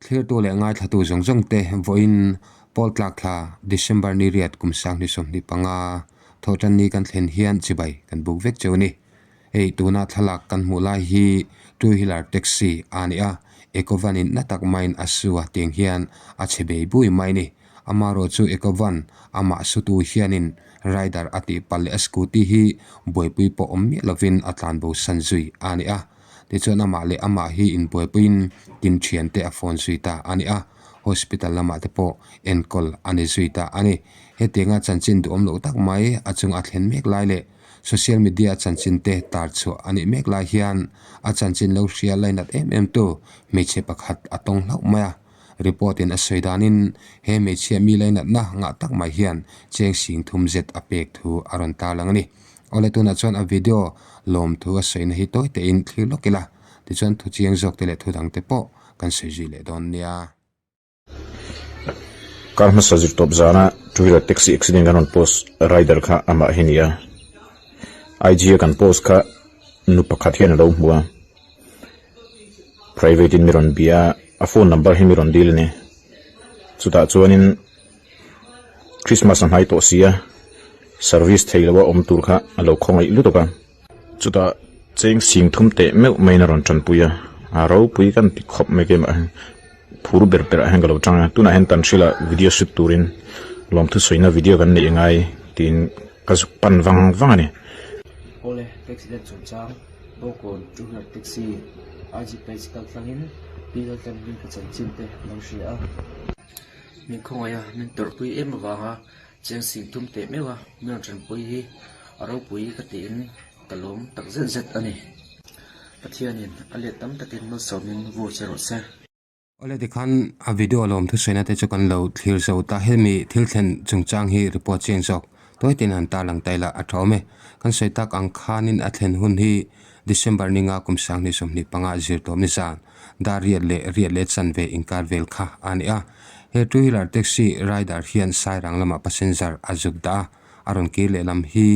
Thlirtu leh ngaithlatu zawng zawng te vawiin Pawl tlak thla December ni riat kum 2025 thawhtan ni kan thlen hian chibai kan buk vek cheu a ni. Hei tuna thlalak kan hmuh lai hi two wheeler taxi a ni a, Ecovan in na tak maiin a su a tiang hian a chhe bei bui mai a ni. Amaherawh chu Ecovan amah sutu hianin rider a tih palh leh a scooty hi buaipui pawh awm miah lovin a tlanbo san zui a ni a. Tichuan amah leh amah hi inbuaipuiin tin thiante a phone zui ta a ni a, hospital lamah te pawh enkawl a ni zui ta a ni. Hetianga chanchin duhawm loh tak mai a chung a thlen mek lai leh social media chanchin te tar chhuah a nih mek lai hian a chanchin lo hria lainat em em tu hmeichhe pakhat a tawng hlauh mai a. Report in a sawi danin he hmeichhia mi lainatna ngah tak mai hian cheng sing thum zet a pek thu a rawn tarlang a ni. Awle tunah chuan a video lawmthu a sawina hi tawi tein thlir lawk ila, tichuan thu chiang zawk te leh thu dang te pawh kan sawi zui leh dawn nia. Kar hmasa zir tawp zana two wheeler taxi accident kan rawn post rider kha amah hi nia. IG a kan post kha nu pakhat hian a lo hmu a, private in mi rawn bia a, a phone number hi mi rawn dil a ni. Chutah chuanin Christmas a hnai tawh si a, service thei lo a awm tur kha a lo khawngaih lutuk a. Chutah cheng sing thum teh meuh maiin a rawn tanpui a, a ropui kan ti khawp mai keimah hian phur ber ber ah hian ka lo tang a, tunah hian Tanhrila video shoot turin lawmthu sawina video kan neih angai tiin ka zuk pan vang vang a ni. Awle, taxi den chungchang Bawngkawn two wheeler taxi IG page kal tlangin Pi Laltlanhlui ka chanchin te a lo hria a. Min khawngaih a, min tawrhpui em avanga cheng sing thum teh meuh a, min rawn tanpui hi a ropui ka tiin ka lawm tak zet zet a ni. Pathianin a let tam takin malsawmin vur che rawh se. Awle tikhan a video lawm thusawiina te chu kan lo thlir zo ta. Hemi thil thlen chungchang hi report chiang zawk tawi tein han tarlang ta ila a tha awm e. Kan sawi tak ang khanin a thlen hun hi December ninga kum 2025 zir tawp ni zan. Dar riat leh riat leh chanve inkar vel kha a ni a. He two wheeler taxi rider hian Sairang lamah passenger a zuk dah a, a rawn kir leh lam hi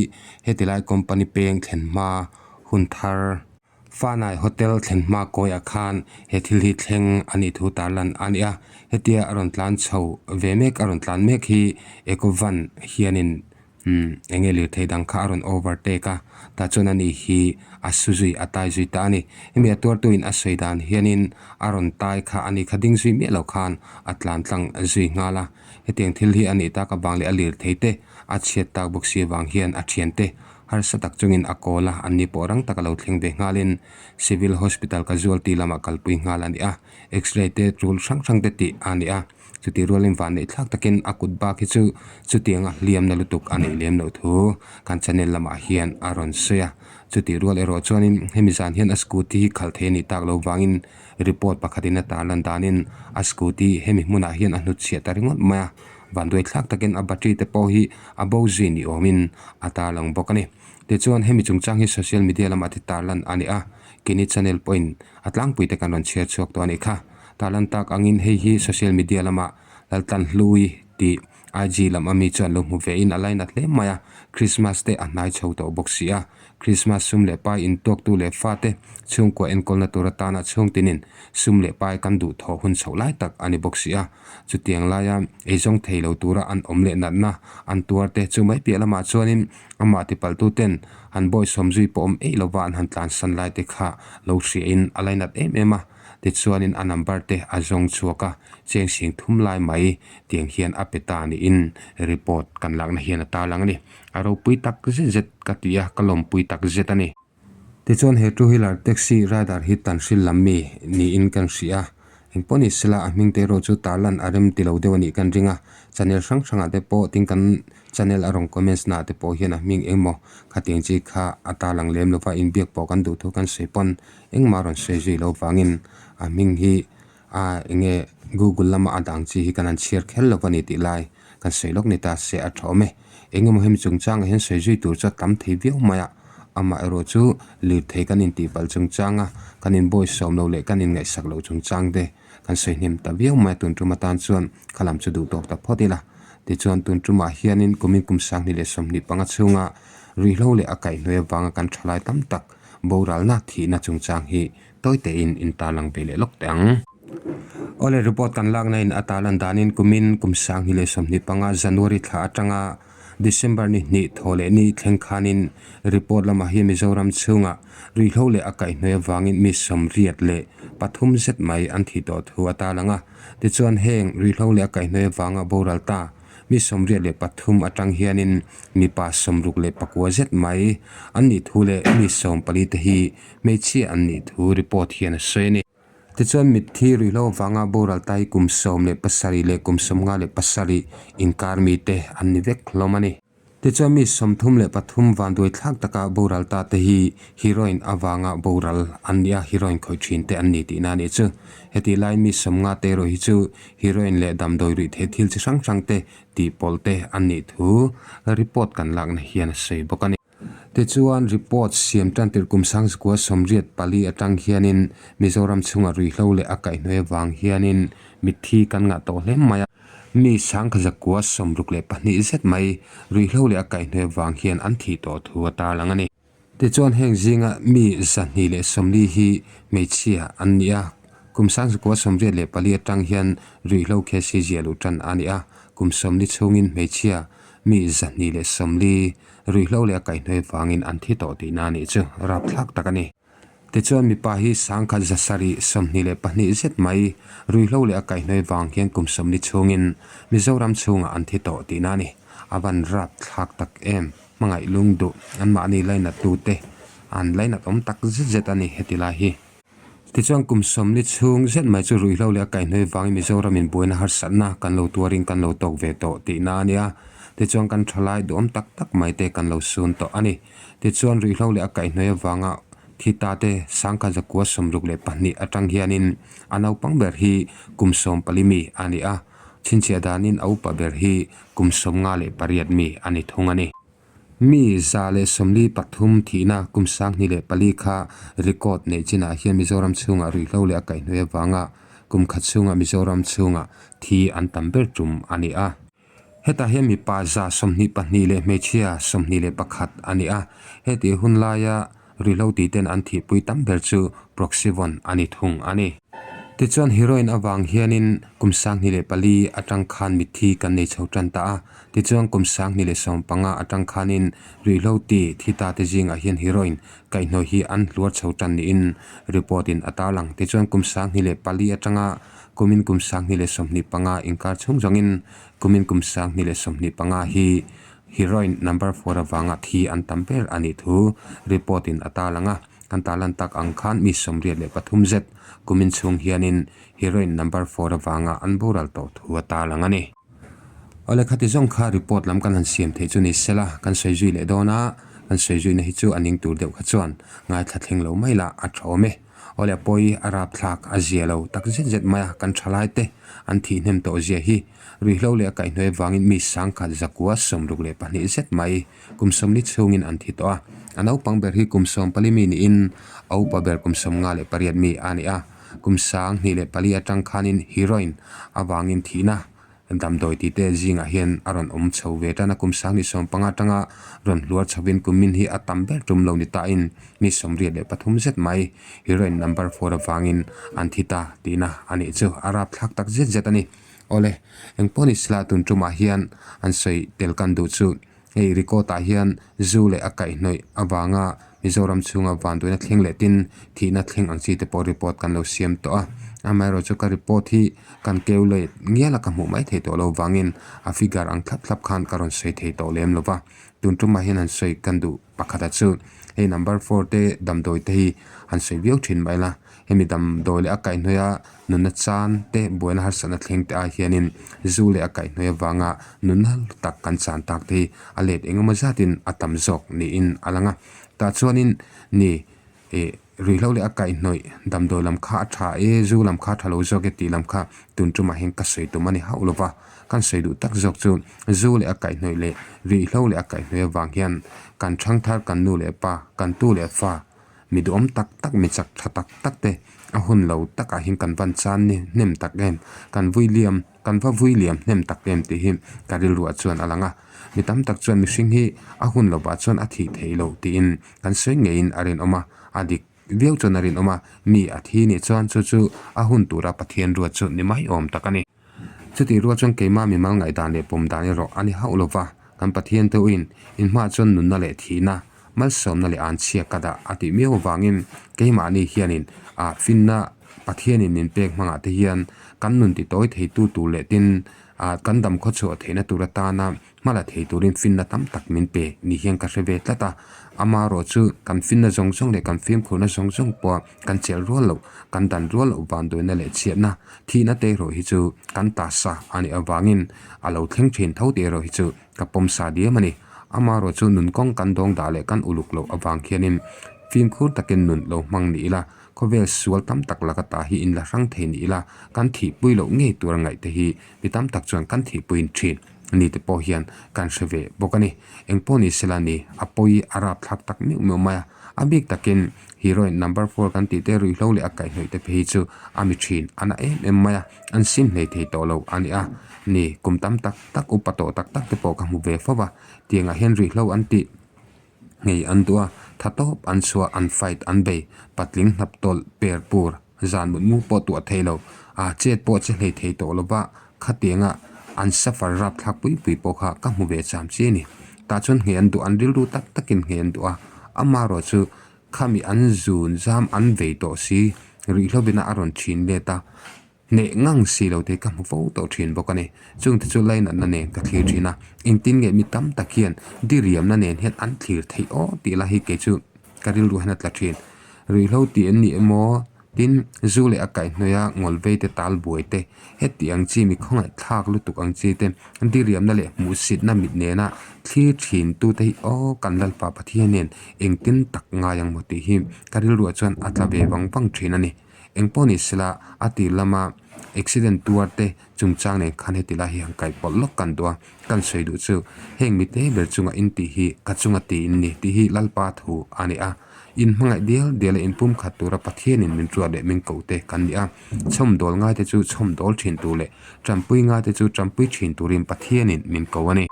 heti lai company peng thlen hma hun thar Fanai Hotel thlen hma kawiah khan he thil hi thleng a nih thu tarlan a ni a. Hetia a rawn tlan chho ve mek a rawn tlan mek hi Eco Van hianin Umm, eng nge lirthei dang kha a rawn overtake a, tah chuan ani hi a su zui, a tai zui ta a ni. Hemi a tuartuin a sawi dan hianin a rawn tai kha ani kha ding zui miah lo khan a tlan tlang zui nghal a. Hetiang thil hi a nih tak avang leh a lirthei te a chhiat tak bawk si avang hian a thiante harsa tak chungin a kawl a, anni pawh rang taka lo thleng ve nghalin Civil Hospital Casualty lamah kalpui nghal a ni a, X-ray te tul hrang hrang te tih a ni a. Chutih rualin vanneih thlak takin a kut bak hi chu chutianga hliamna lutuk a neih lem loh thu kan channel lamah hian a rawn sawi a. Chutih rual erawh chuanin hemi zan hian a scooty hi khalh thei a nih tak loh vangin report pakhatin a tarlan danin a scooty hemi hmunah hian a hnutchhiah ta ringawt mai a. Vanduai thlak takin a battery te pawh hi a bo zui ni awmin a tarlang bawk a ni. Tichuan hemi chungchang hi social media lamah te tarlan a ni a, keini channel pawhin a tlangpui te kan rawn chhiar chhuak tawh a nih kha. Tarlan tak angin hei hi social media lama Laltlanhlui tih IG lam ami chuan lo hmu ve in a lainat hle mai a, Christmas te a hnai chho tawh bawk si a. Christmas sum leh pai intuaktu leh fate chhungkua enkawlna tur atana chhungtinin sum leh pai kan duh thawh hun chhoh lai tak a ni bawk si a. Chutiang laia eizawng thei lo tura an awm leh natna an tuar te chu mai piah lamah chuanin amah tipalhtuten han bawisawm zui pawh awm eih lova an han tlansan lai te kha lo hriain a lainat em em a. Tichuanin a number te a zawng chhuak a, cheng sing thum lai mai tiang hian a pe ta niin report kan lakna hian a tarlang a ni. A ropui tak zet zet ka ti a, ka lawmpui tak zet a ni. Tichuan he two wheeler taxi rider hi Tanhril lam mi niin kan hria a, engpawh ni sela a hming te erawh chu tarlan a rem ti lo deuh a nih kan ring a, channel hrang hrangah te pawh tin kan channel a rawn comments naah te pawh hian a hming engmaw khatiang chi kha a tarlang lem lova inbiak pawh kan duh thu kan sawi pawn Engmah rawn sawi zui loh vangin a hming hi a enge google lama a dang chi hi kan han chhiar kher lo a ni tih lai kan sawi lawk ni ta se a tha awm e. Engemaw hemi chungchangah hian sawi zui tur chu a tam thei viau mai a, amah erawh chu lirthei kan intihpalh chungchanga kan inbawisawm loh leh kan inngaihsak loh chungchang te kan sawi hnem ta viau mai a tun tum atan chuan kha lam chu duh tawk ta phawt ila. Tichuan tun tumah hianin kumin kum 2025 chhunga ruihhlo leh a kaihhnuai avanga kan thalai tam tak Boralna thihna chungchang hi tawi tein in tarlang ve leh lawk teh ang. Awle report kan lakna in a tarlan danin kumin kum 2025 January thla atanga December ni hnih thaw leh ni thleng khanin report lamah hian Mizoram chhungah ruihhlo leh a kaihhnawih avangin mi 83 zet mai an thih tawh thu a tarlang a. Tichuan heng ruihhlo leh a kaihhnawih avanga boral ta mi 83 atang hianin mipa 69 zet mai an nih thu leh mi 14 te hi hmeichhia an nih thu report hian a sawi a ni. Tichuan mitthi ruihhlo avanga boral ta hi kum 17 leh kum 57 inkar mite an ni vek hlawm a ni. Tichuan mi 33 vanduai thlak taka boral ta te hi heroin avanga boral an ni a, heroin khawih thin te an ni tihna a nih chu. Hetih laiin mi 50 te erawh hi chu heroin leh damdawi ruih theih thil chi hrang hrang te tihpawlh te an nih thu report kan lakna hian a sawi bawk a ni. Tichuan, report siam tantir kum 1984 atang hianin Mizoram chhunga ruihhlo leh a kaihhnawih avang hianin mitthi kan ngah tawh hle mai a. Mi 1962 zet mai ruihhlo leh a kaihhnawih avang hian an thih tawh thu a tarlang a ni. Tichuan, heng zinga mi 240 hi hmeichhia an ni a, kum 1984 atang hian ruihhlo case hi ziah luh tan a ni a, kum 40 chhungin hmeichhia mi 240 Ruihhlo leh a kaihhnawih vangin an thi tawh tihna a nih chu rapthlak tak a ni. Tichuan mipa hi 1722 zet mai ruihhlo leh a kaihhnawih vang hian kum 40 chhungin Mizoram chhungah an thi tawh tihna a ni. A van rapthlak tak em? Hmangaih lung duh anmahni lainat tute an lainat awm tak zet zet a ni heti lai hi. Tichuan kum 40 chhung zet mai chu ruihhlo leh a kaihhnawih vangin Mizoramin buaina harsatna kan lo tuarin kan lo tawk ve tawh tihna a nia. Tichuan kan thalai duhawm tak tak mai te kan lo sun tawh a ni. Tichuan ruihhlo leh a kaihhnawih avanga thi ta te 1962 atang hianin a naupang ber hi kum 14 mi a ni a, chhinchhiah danin a upa ber hi kum 58 mi a ni thung a ni. Mi 143 thihna kum 2004 kha record neih chinah hian Mizoram chhungah ruihhlo leh a kaihhnawih avanga kum khat chhungah Mizoram chhungah thi an tam ber tum a ni a. Hetah hian mipa 22 leh hmeichhia 21 a ni a. Hetih hun laia Ruihhlo tih ten an thihpui tam ber chu Proxyvon a ni thung a ni. Tichuan heroin avang hianin kum 2004 atang khan mitthi kan nei chho tan ta a. Tichuan kum 2015 atang khanin ruihhlo ti thi ta te zingah hian heroin kaihhnawih hi an hluar chho tan niin report in a tarlang. Tichuan kum 2004 atanga kumin kum 2025 inkar chhung zawngin kumin kum 2025 hi Heroin number four avanga thi an tam ber a nih thu report in a tarlang a, kan tarlan tak ang khan mi 83 zet kumin chhung hianin heroin number four avanga an boral tawh thu a tarlang a ni. Awle khati zawng kha report lam kan han siam theih chu ni sela kan sawi zui leh dawn a, kan sawi zuina hi chu a ning tur deuh kha chuan ngaithla thleng lo mai la a tha awm e. Awle pawi a rapthlak a zia lo tak zet zet mai a, kan thalai te an thih hnem tawh zia hi Ruihhlo leh a kaihhnawih avangin mi 1062 zet mai kum 40 chhungin an thi tawh a. A naupang ber hi kum 14 mi niin a upa ber kum 58 mi a ni a. Kum 2004 atang khanin heroin avangin thihna damdawi tih te zingah hian a rawn awm chho ve tan a. Kum 2015 atanga rawn hluar chhovin kummin hi a tam ber tum lo ni tain mi 83 zet mai heroin number four avangin an thi ta tihna a nih chu a rapthlak tak zet zet a ni. Awle, engpawh ni sela tun tumah hian an sawi tel kan duh chu hei record ah hian zu leh a kaihhnawih avanga Mizoram chhunga vanduaina thleng leh tin thihna thleng ang chi te pawh report kan lo siam tawh a. Amaherawhchu chu ka report hi kan keu leh ngial a ka hmuh mai thei tawh lo vangin a figure ang thlap thlap khan ka rawn sawi thei tawh lem lo va. Tun tumah hian han sawi kan duh pakhata chu hei number four te damdawi te hi han sawi viau thin mai la, hemi damdawi leh a kaihhnawih a Nunna chan te buaina harsatna thleng te ai hianin zu leh a kaihhnawih avanga nunna tak kan chan tak te hi a let engemaw zatin a tam zawk niin a lang a. Tah chuanin ni ih ruihhlo leh a kaihhnawih damdawi lam kha a tha e, zu lam kha a tha lo zawk e tih lam kha tun tumah hian ka sawi tum a ni hauh lo va. Kan sawi duh tak zawk chu zu leh a kaihhnawih leh ruihhlo leh a kaihhnawih avang hian kan thangthar kan nu leh pa, kan tu leh fa, Mi duhawm tak tak, mi chak tha tak tak te a hun lo takah hian kan van chan ni hnem tak em, kan vui liam, kan va vui liam hnem tak em tih hi ka rilruah chuan a lang a. Mi tam tak chuan mihring hi a hun lovah chuan a thih theih loh tiin kan sawi ngeiin a rinawm a, a dik. viau chuan a rinawm a, mi a thi nih chuan chu chu a hun tura Pathian ruat chu ni mai awm tak a ni. Chutih rual chuan keimah mimal ngaihdan leh pawm dan erawh a ni hauh lo va, kan Pathian te uin inhmaah chuan nunna leh thihna, malsawmna leh anchhia ka dah a tih miau avangin keimahni hianin ah finna Pathianin min pek hmangah te hian kan nun ti tawi theitu tur leh tin ah kan dam khawchhuah theihna tur atana hma la thei turin finna tam tak min pe ni hian ka hre ve tlat a, amaherawh chu kan finna zawng zawng leh kan fimkhurna zawng zawng pawha kan chelh rual loh, kan dan rual loh vanduaina leh chhiatna, thihna te erawh hi chu kan ta sa a nih avangin a lo thleng thin tho tih erawh hi chu ka pawm sa diam a ni. Amaherawh chu nun kawng kan dawng dah leh kan uluk loh avang khianin fimkhur takin nun lo hmang ni ila, khawvel sual tam tak laka ta hi inla hrang thei ni ila, kan thihpui loh ngei tur a ngaih te hi mi tam tak chuan kan thihpuiin thin. Ni te pawh hian kan hre ve bawk a ni. Eng pawh ni sela ni, a pawi a rap thlak tak meuh meuh mai a. A bik takin heroin number four kan tih te ruihhlo leh a kaihhnawih te phei hi chu a mi thin a na em em mai a, an sim hlei thei tawh lo a ni a. Ni, kum tam tak tak upa tawh tak tak te pawh ka hmu ve fo va, tiangah hian ruihhlo an tih ngei an duh a, tha tawp an chhuah, an fight an bei, patling hnap tawlh per pur. Zan mut mu pawh tuah thei lo, a chet pawh che hlei thei tawh lo va, khatianga an suffer rap thlak pui pui pawh kha ka hmu ve cham chi a ni. Tah chuan nghei an duh, an rilru tak takin nghei an duh a, amaherawh chu khami an zun zam an vei tawh si, ruihhlovina a rawn thin let a, hneh ngang si lo te ka hmu fo tawh thin bawk a ni. Chungte chu lainatna nen ka thlir thin a, engtin nge mi tam tak hian diriamna nen hian an thlir theih aw tih lai hi kei chu ka rilru hian a tla thin. Ruihhlo tih an ni emaw tin zu leh a kaihhnawih a ngawl vei te tal buai te heti ang chi mi khawngaih thlak lutuk ang chi te diriamna leh hmuhsitna mit nena thlir thin tu te hi aw kan Lalpa Pathian hian engtin tak ngai ang maw tih hi ka rilruah chuan a tla ve vang vang thin a ni. Engpawh ni sela a tir lama accident tuar te chungchang nen khan heti lai hi han kaih pawlh lawk kan duh a, kan sawi duh chu heng mite ber chunga in tih hi ka chunga ti in ni tih hi Lalpa thu a ni a, in hmangaih dial dial a inpumkhat tura Pathianin min ruat leh min koh te kan ni a, chhawmdawl ngaite chu chhawmdawl thin tur leh tanpui ngaite chu tanpui thin turin Pathianin min ko a ni.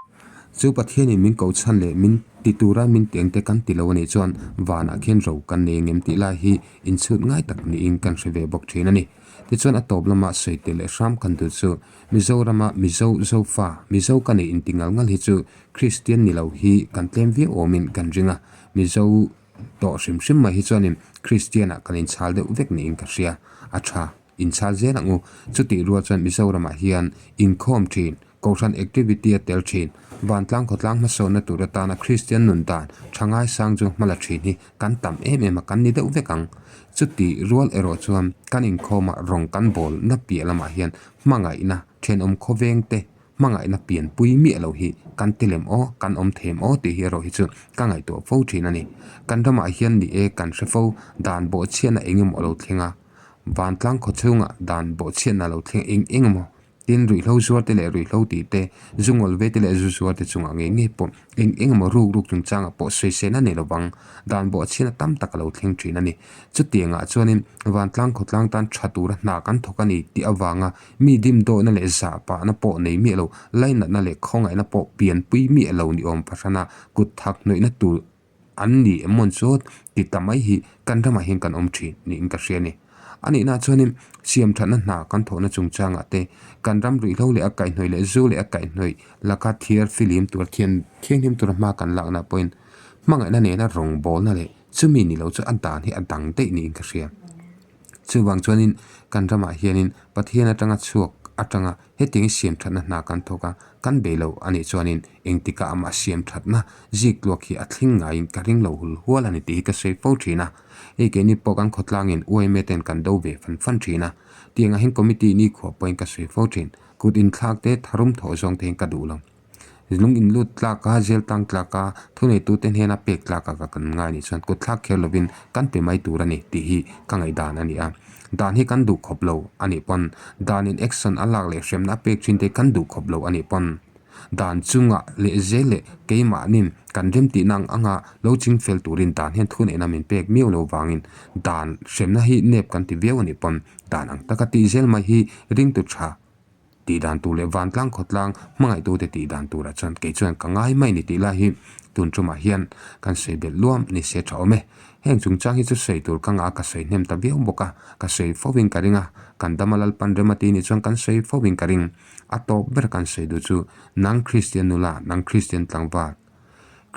Chu Pathianin min koh chhan leh min ti tura min teng te kan ti lo a nih chuan vanah khian ro kan nei ngem tih lai hi inchhut ngai tak niin kan hre ve bawk thin a ni. Tichuan a tawp lama sawi tel leh hram kan duh chu Mizorama Mizo Zofa, Mizo ka nei inti ngal ngal hi chu Kristian ni lo hi kan tlem viau awmin kan ring a, Mizo tawh hrim hrim mai hi chuanin Kristianah kan inchhal deuh vek niin ka hria. A tha, inchhal zel ang u. Chutih rual chuan Mizoramah hian inkhawm thin, Kohhran activity a tel thin. Vantlang khawtlang hmasawnna tur atana Kristian nun dan tha ngaisang chu hma la thin hi kan tam em em a, kan ni deuh vek ang. Chuti rual erawh chuan kan inkhawmah rawng kan bawl na piah lamah hian hmangaihna, thenawm khawveng te hmangaihna pianpui miah lo hi kan ti lem aw, kan awm them aw tih hi erawh hi chu ka ngaihtuah fo thin a ni. Kan ramah hian ni e kan hre fo, dan bawhchhiatna eng emaw a lo thleng a, vantlang khawchhungah dan bawhchhiatna a lo thleng eng eng emaw Tin, ruihhlo zuar te leh ruihhlo tih te, zu ngawl ve te leh zu zuar te chungah ngei ngei pawh eng eng emaw ruk ruk chungchangah pawh sawisel a nei lo vang. Dan bawh chhiatna tam tak a lo thleng thin a ni. Chutiangah chuanin vantlang khawtlang tan tha tura hna kan thawk a ni tih avanga mi dimdawhna leh zahpahna pawh nei miah lo, lainatna leh khawngaihna pawh pianpui miah lo ni awm pahrana kut thak hnawihna tur An ni em mawn chu ti ta mai hi kan ramah hian kan awm thin niin ka hria a ni. A nihna chuanin siam thatna hna kan thawhna chungchangah te kan ram ruihhlo leh a kaihhnawih leh zu leh a kaihhnawih laka thiar filim tur thian thianghlim tura hma kan lakna pawhin hmangaihna nena rawngbawlna leh chumi ni lo chu a dan hi a dang daih niin ka hria. Chuvang chuanin kan ramah hianin Pathian atanga chhuak atanga Hetiang i siam thatna hna kan thawk a, kan bei lo a nih chuanin engtikah amah siam thatna zik tluak hi a thleng ngaiin ka ring lo hul hual a ni tih hi ka sawi fo thin a. Hei keini pawh kan khawtlangin UMA ten kan do ve fan fan thin a, tiangah hian committee nikhua pawhin ka sawi fo thin. Kut inthlak te, tharum thawh zawng te hian ka duh lo. Lung in lut tlak a, zel tang tlak a, thuneitute hnena pek tlak a ka kan ngai nih chuan kut thlak kher lovin kan pe mai tur a ni tih hi ka ngaihdan a ni a. Dan hi kan duh khawp lo a nih pawn dan in action a lak leh hremna a pek thin te kan duh khawp lo a nih pawn dan chungah leh zel leh keimahnin kan remtihna ang anga lo ching fel turin dan hian thuneihna min pek miau lo vangin dan hremna hi nep kan ti viau a nih pawn dan ang taka tih zel mai hi ringtu tha Tih dan tur leh vantlang khawtlang hmangaihtute tih dan turah chuan kei chuan ka ngai mai ni tih lai hi. tun tumah hian kan sawi belh luam ni se tha awm e. Heng chungchang hi chu sawi tur ka ngah a, ka sawi hnem ta viau bawk a, ka sawi fo in ka ring a, kan dama Lalpan rem a ti nih chuan kan sawi fo in ka ring. A tawp ber kan sawi duh chu nang Kristian nula, nang Kristian tlangval,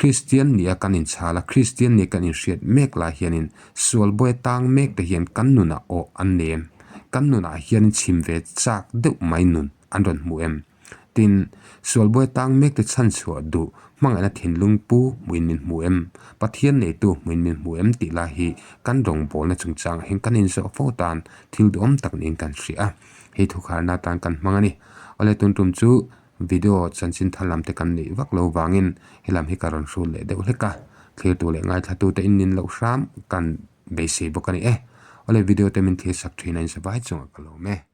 Kristian nia kan inchhal a, Kristian nia kan inhriat mek lai hianin sual bawi tang mek te hian kan nunah aw an nei em? Kan nunah hianin chhim ve chak deuh mai nun an rawn hmu em? Tin, sual bawi tang mek te chhanchhuah duh hmangaihna thinlung pu hmuin min hmu em? Pathian neitu hmuin min hmu em tih lai hi kan rawngbawlna chungchangah hian kan inzawh fo tan thil duhawm tak niin kan hria a, hei thukharna atan kan hmang a ni. Awle tun tum chu Video chanchin thar lam te kan neih vak lo vangin helam hi ka rawn hrul leh deuh hlek a, thlirtu leh ngaithlatute in nin loh hram kan beisei bawk a ni e. Awle video te min thlir sak thin a in savai chungah ka lawm e.